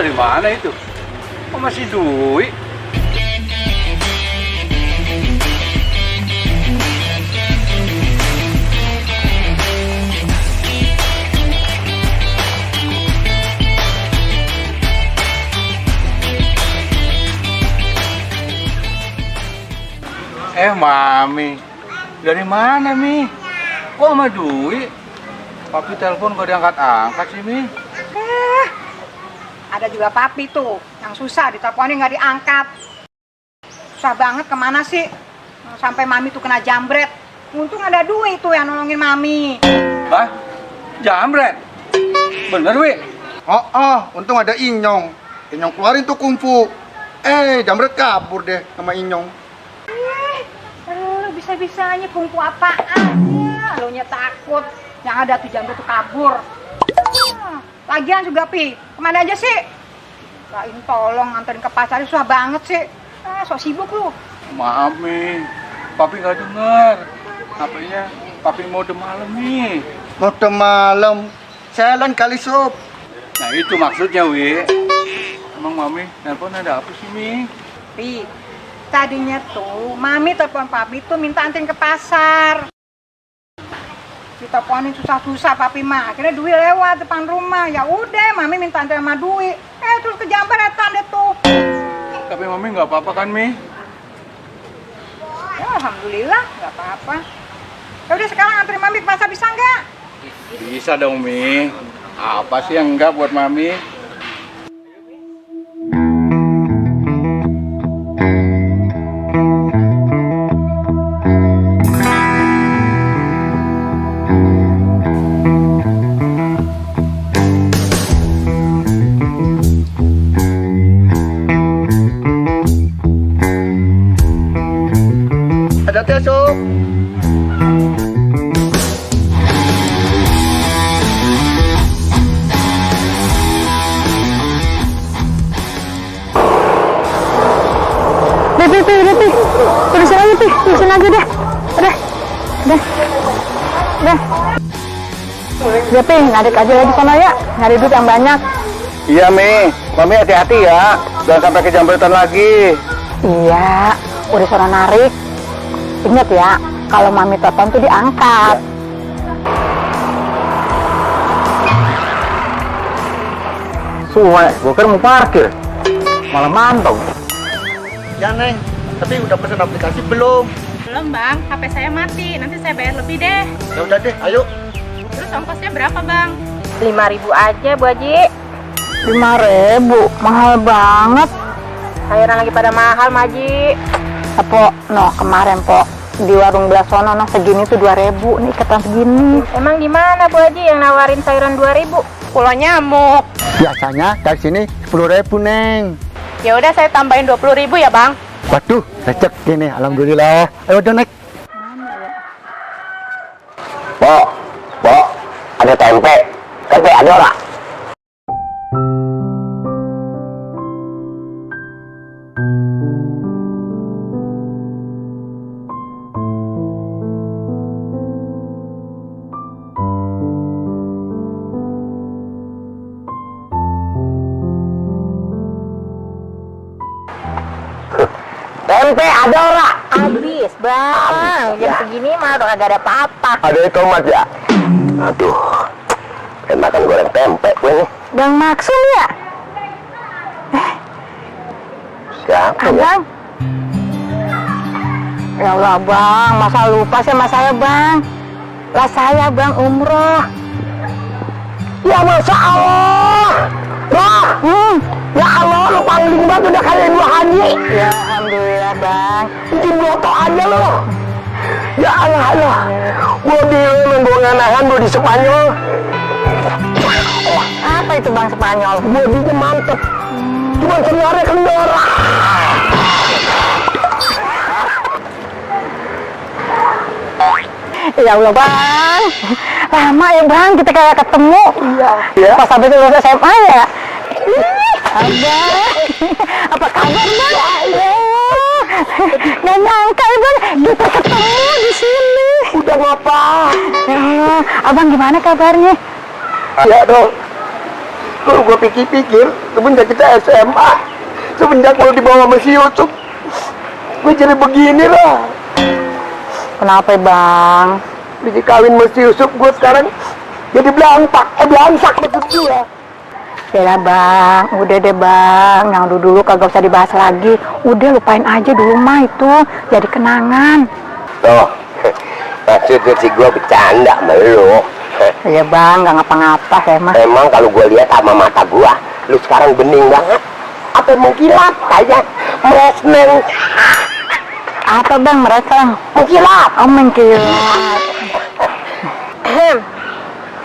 dari mana itu? Kok masih duit? Mami, dari mana, Mi? Kok sama duit? Papi telepon gak diangkat-angkat sih, Mi. Ada juga papi tuh, yang susah diteleponin nggak diangkat. Susah banget kemana sih? Sampai mami tuh kena jambret. Untung ada duit tuh yang nolongin mami. Hah? Jambret? Bener, Wi? Untung ada Inyong. Inyong keluarin tuh kungfu. Jambret kabur deh sama Inyong. Bisa-bisanya kungfu apaan ya? Lo nya takut. Yang ada tuh jambret tuh kabur. Lagian juga, Pi, kemana aja sih? Lain tolong nganterin ke pasar, susah banget sih. Sok sibuk lu. Maaf, Mi. Papi gak denger. Apanya? Papi mau malam nih. Mau malam. Jalan kali sob. Nah itu maksudnya, Wi. Emang Mami nelpon ada apa sih, Mi? Pi, tadinya tuh Mami telepon papi tuh minta anterin ke pasar. Diteleponin susah-susah papi mah, akhirnya Dwi lewat depan rumah. Ya udah, Mami minta anterin sama Dwi. Terus kejamretan deh tuh. Tapi Mami nggak apa-apa kan, Mi? Ya alhamdulillah nggak apa-apa. Ya udah sekarang anterin Mami ke pasar, bisa nggak? Bisa dong, Mi. Apa sih yang enggak buat Mami? Hati-hati ya sob. Pi, tulisin aja, Pi, tulisin aja deh. Udah. Ya, Pi, ngadek aja lagi sana ya, nyari duit yang banyak. Iya, Mi. Mami hati-hati ya. Jangan sampai kejamretan lagi. Iya, udah sana narik. Ingat ya, kalau Mami telepon tuh diangkat. Suwe, gua kan mau parkir. Malah mantong. Ya Neng, tapi udah pesen aplikasi belum? Belum bang, HP saya mati, nanti saya bayar lebih deh. Ya udah deh, ayo. Terus ongkosnya berapa bang? 5.000 aja Bu Haji. 5.000, mahal banget. Sayuran lagi pada mahal Maji. Po, kemarin Po di warung belah sono segini tuh 2.000, nih iketan segini. Emang di mana Bu Haji yang nawarin sayuran 2.000? Pulau Nyamuk. Biasanya dari sini 10.000 Neng. Ya udah saya tambahin 20.000 ya bang. Waduh, rezeki nih, alhamdulillah. Ayo udah naik. Pok, ada tempe ada ora? Tempe ada ora? Habis bang, jam segini mah udah kagak ada apa-apa. Ada tomat ya? Aduh, enakan goreng tempe gue nih. Bang Maksum ya? Siapa ya? Abang? Ya Allah bang, masa lupa sih sama saya bang? Lah saya bang umroh. Ya Masya Allah. Wah, ya Allah, lu paling banget udah kalian 2 haji. Ya alhamdulillah bang. Bikin foto aja lo. Ya Allah. Gue bingung nembongan gue di Spanyol. Apa itu bang Spanyol? Bodinya mantep. Cuman sebenarnya kendora. Ya Allah bang, lama ya bang kita kayak ketemu. Iya. Pas habis lulus SMA ya. Abang, apa kabar bang? Nggak nyangka ya bang, kita ketemu di sini. Udah ngapa? Ya Allah, abang gimana kabarnya? Ya dong. Kalau gue pikir-pikir, semenjak kita SMA, semenjak mau dibawa sama si Yusuf, gue jadi begini lah. Kenapa Bang? Bisa kawin sama si Yusuf, gue sekarang jadi belangsak maksud gue. Ya Bang, udah deh Bang, yang dulu kagak usah dibahas lagi. Udah lupain aja dulu mah itu, jadi kenangan. Tuh, maksudnya sih gue bercanda sama lu. Ya Bang, nggak ngapa-ngapa saya mah. Emang kalau gue lihat sama mata gue, lu sekarang bening banget. Apa mengkilat kayak meresneng? Apa Bang mereka? Mengkilat. Oh mengkilat.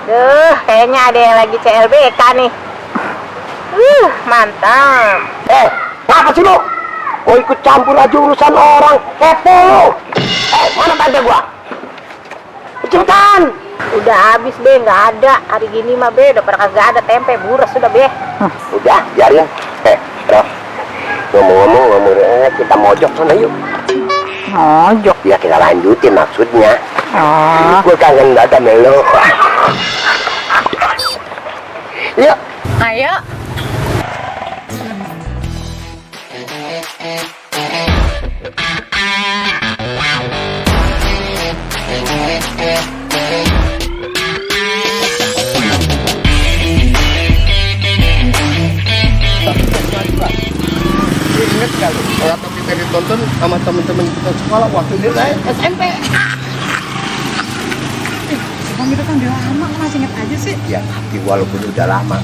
Duh, kayaknya ada yang lagi CLBK nih. Mantap. Ngapa sih lu? Mau ikut campur aja urusan orang, kepo lu. Mana tanda gua? Cepetan. Udah habis be, nggak ada. Hari gini mah be, udah pernah kagak ada tempe, buras sudah be. Udah, biarin. Bro. Ngomong-ngomong, kita mojok sana yuk. Mojok. Ya kita lanjutin maksudnya. Oh. Gue kangen dada melo. Yuk. Ayo. Ingat gak lu? Waktu kita ditonton sama temen-temen kita sekolah waktu dia naik SMP. Bang itu kan udah lama, masih inget aja sih. Ya tapi walaupun udah lama,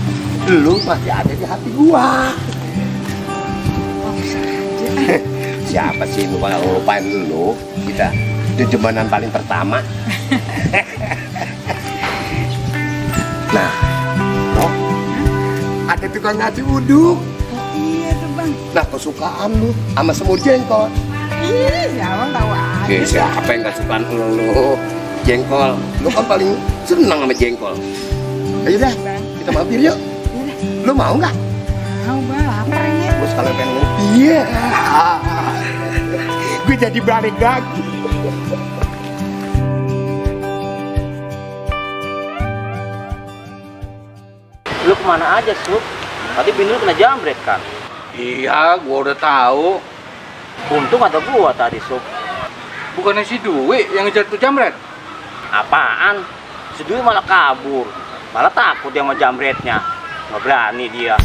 lu masih ada di hati gua. Siapa sih lu bakal ngelupain lu? Kita jejemanan paling pertama. Nah, oh, ada tukang nasi uduk. Iya tuh Bang. Nah, kesukaan lu sama semur jengkol. Ih, ya Bang tahu aja. Siapa yang gak suka lu? Jengkol. Lu kan paling senang sama jengkol. Ayo dah, kita mampir yuk. Lu mau nggak? Mau Bang, lapar ini. Gue sekalian pengen ngopi. Iya. Gue jadi balik lagi. Lu kemana aja, Sup? Tadi bini lu kena jambret kan? Iya, gua udah tahu. Untung ada gua tadi, Sup. Bukannya si Dwi yang ngejar tuh jamret? Apaan? Si Dwi malah kabur. Malah takut dia sama jambretnya. Nggak berani dia.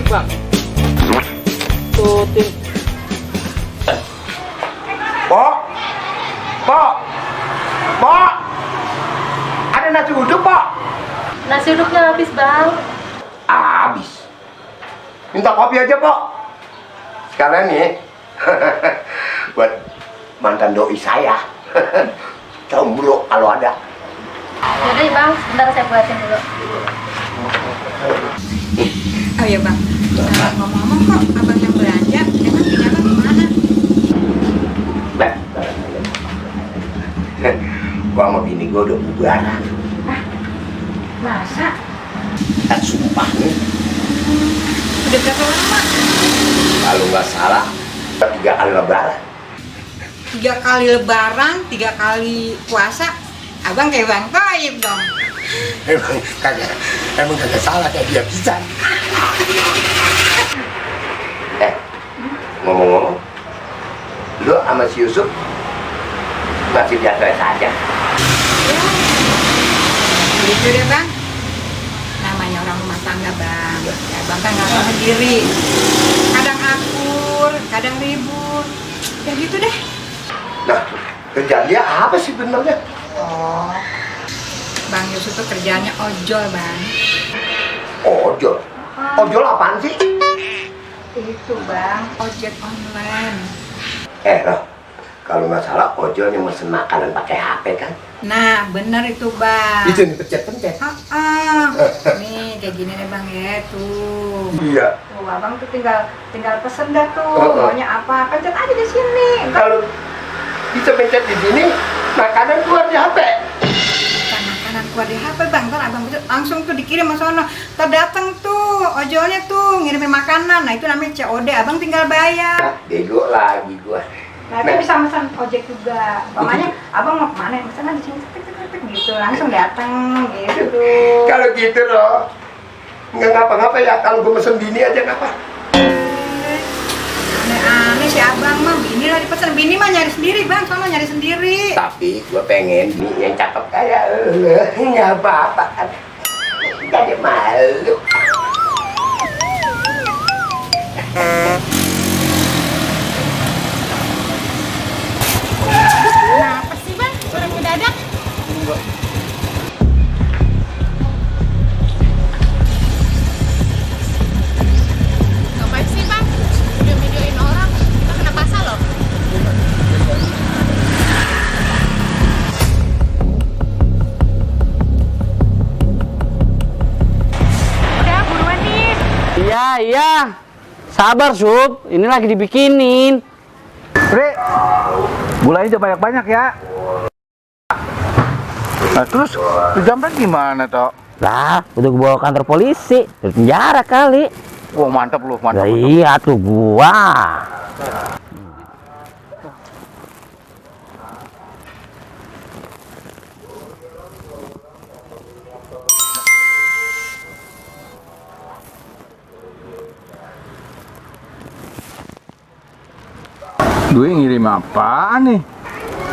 Bang. Tutin. Pok, ada nasi uduk, Pok? Nasi uduknya habis, Bang. Habis. Minta kopi aja, Pok. Sekalian nih, buat mantan doi saya. Combro kalau ada. Yaudah ya, Bang, sebentar saya buatin dulu. Oh iya Bang. Ngomong-ngomong kok abang yang belanja, emang punya Bang gimana? Gua sama bini gua udah bubaran. Masa? Sumpah nih, Udah berapa lama? kalau nggak salah 3 kali lebaran. 3 kali lebaran, 3 kali puasa. Abang kayak Bang Toib dong. Emang kagak salah kayak dia bisa. Ngomong-ngomong, lu sama si Yusuf masih biasa saja. Gitu deh Bang. Namanya orang rumah tangga Bang. Ya Bang kan nggak tahu sendiri. Kadang akur, kadang ribut. Ya gitu deh. Nah, kerjaan dia apa sih benernya? Oh, Bang Yusuf tuh kerjanya ojol Bang. Ojol? Ojol apaan sih? Itu Bang, ojek online. Loh, kalau nggak salah ojol yang mesen makanan pakai HP kan? Nah, bener itu Bang. Itu yang pencet-pencet. Nih kayak gini nih Bang ya, tuh. Iya. Tuh, Abang tuh tinggal pesen dah tuh. Maunya apa? Pencet aja di sini. Kalau bisa pencet di sini, makanan keluar di HP. Bukan makanan gua di HP bang, ntar abang besok langsung tuh dikirim ke sono. Ntar dateng tuh ojolnya tuh ngirimin makanan, nah itu namanya COD, abang tinggal bayar. Bego lagi gua. Nah itu bisa pesan ojek juga, pokoknya abang mau kemana, misalnya di sini gitu, langsung dateng gitu. Kalau gitu loh, nggak ngapa-ngapa ya, kalau gua mesen bini aja ngapa? Aneh-aneh si abang mah, bini lah dipesan, bini mah nyari sendiri bang, soalnya nyari sendiri. Tapi gua pengen bini yang cakep kayak lu, nggak apa-apa kan? Gak ada malu. Kenapa sih bang? Orang mendadak. Ngapain sih bang? Video-videoin orang, kita kena pasal loh. Udah buruan nih. Iya. Sabar, Sup. Ini lagi dibikinin. Bre, gulanya jangan banyak-banyak ya. Nah terus, tuh Jamret gimana, Tok? Lah, udah gua bawa kantor polisi. Di penjara kali. Wah mantap lu, Lah mantap. iya tuh gua. Dwi ngirim apaan nih?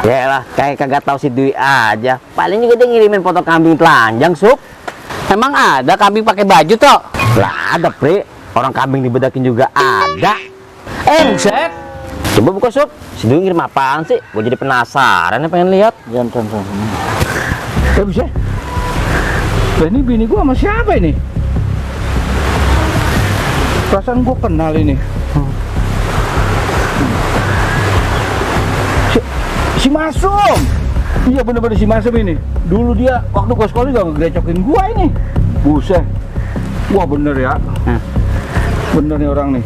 Yaelah, kayak kagak tahu si Dwi aja. Paling juga dia ngirimin foto kambing telanjang, Sup. Emang ada kambing pakai baju, Tok? Lah ada, Pri. Orang kambing dibedakin juga ada. Buset. Coba buka, Sup. Si Dwi ngirim apaan sih? Gua jadi penasaran, pengen lihat. Jangan. Buset. Lah ini bini gua sama siapa ini? Perasaan gua kenal ini. Si Masum. Iya bener-bener si Masum ini. Dulu dia waktu gua sekolah juga ngegerecokin gua ini. Buset. Wah bener ya. Bener nih orang nih.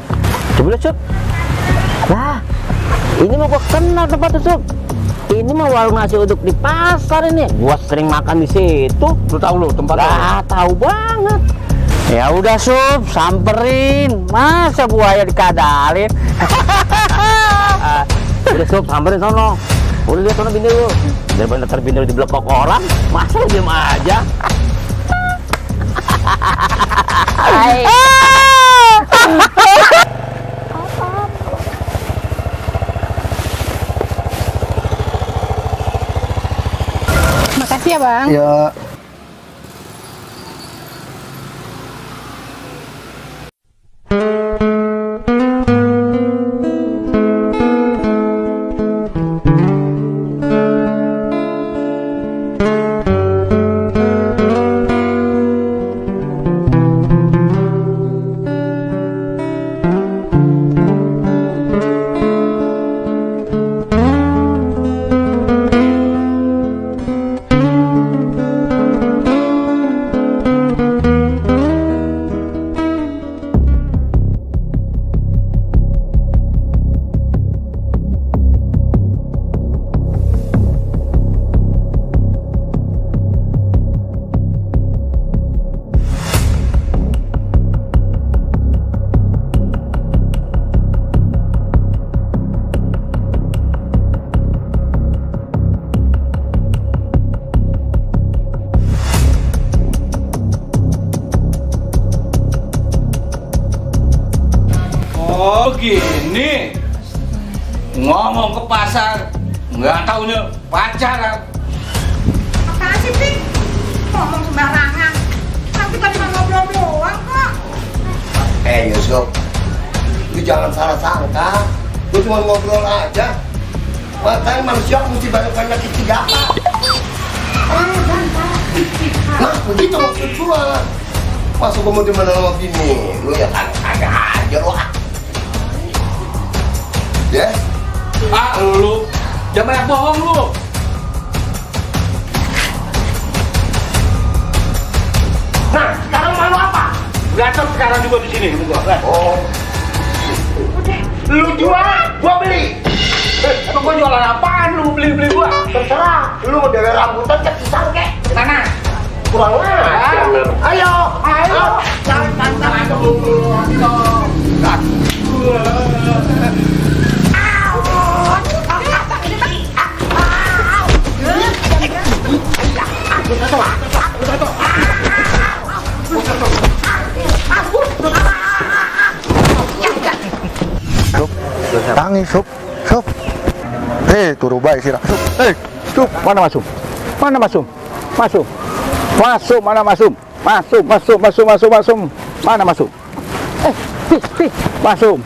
Coba lihat, Sup. Lah, ini mah gua kenal tempatnya, Sup. Ini mah warung nasi uduk di pasar ini. Gua sering makan di situ. Lu tahu lu tempatnya? Lah, tahu banget. Ya udah, Sup, samperin. Masa buaya dikadalin? Udah, Sup, samperin sono. Udah lihat sono bini lu. Daripada ntar bini lu diblokok orang, masa lu diem aja? Hai. Makasih ya bang. Ya. Oh gini. Ngomong ke pasar, nggak taunya pacaran. Apaan sih, Pik? Ngomong sembarangan. Nanti tadi cuma ngobrol doang kok. Yusuf, lu jangan salah sangka. Lu cuma ngobrol aja. Makanya manusia mesti banyak-banyak istighfar. Nah, begitu maksud gua. Masuk gua mau dimana sama bini, lu ya kagak aja lu. Ya? Lu jangan banyak bohong lu. Nah, sekarang malu apa? Gatel sekarang juga di sini gua. Oh. Lu jual, gua beli. Atau gua jualan apaan lu beli gua? Terserah, lu mau dari rambutan ke pisang kek. Mana? Kurang ajar. Ayo. Jangan pantang Tangi, Sup. Turu baik sih, Sup. Sup, mana masuk? Mana masuk? Masuk. Masuk, mana masuk? Masuk. Mana masuk? Masuk.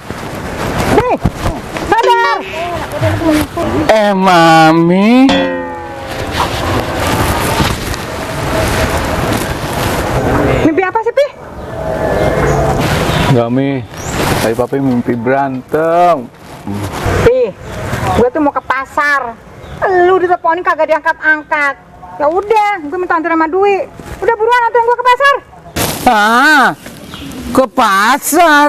Sadar. Mami. Mimpi apa sih, Pi? Enggak, Mi. Tadi papi mimpi berantem. Pi, gue tuh mau ke pasar. Lu diteleponin kagak diangkat-angkat. Ya udah, gue minta antar sama Dwi. Udah buruan anterin gue ke pasar. Ah, ke pasar.